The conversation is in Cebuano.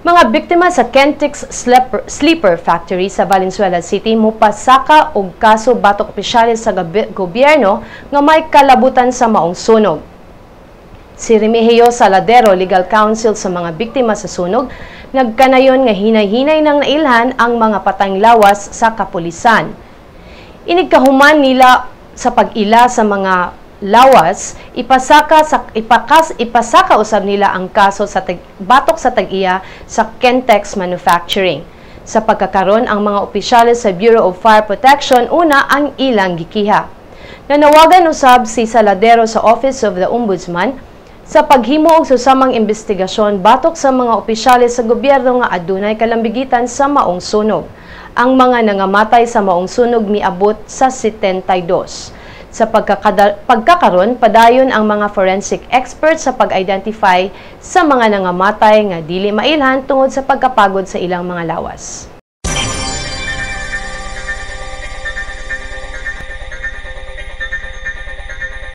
Mga biktima sa Kentex Sleeper Factory sa Valenzuela City mopasaka og kaso batok opisyales sa gobyerno nga may kalabutan sa maong sunog. Si Remigio Saladero, legal counsel sa mga biktima sa sunog, nagkanayon nga hinay-hinay nang nailhan ang mga patayng lawas sa kapulisan. Inigkahuman nila sa pag-ila sa mga lawas, ipasaka usab nila ang kaso batok sa tag-iya sa Kentex Manufacturing. Sa pagkakaron, ang mga opisyales sa Bureau of Fire Protection una ang ilang gikiha. Nanawagan usab si Saladero sa Office of the Ombudsman sa paghimo og susamang investigasyon batok sa mga opisyales sa gobyerno nga adunay kalambigitan sa maong sunog. Ang mga nangamatay sa maong sunog miabot sa 72. Sa pagkakaron, padayon ang mga forensic experts sa pag-identify sa mga nangamatay nga dili mailhan tungod sa pagkapagod sa ilang mga lawas.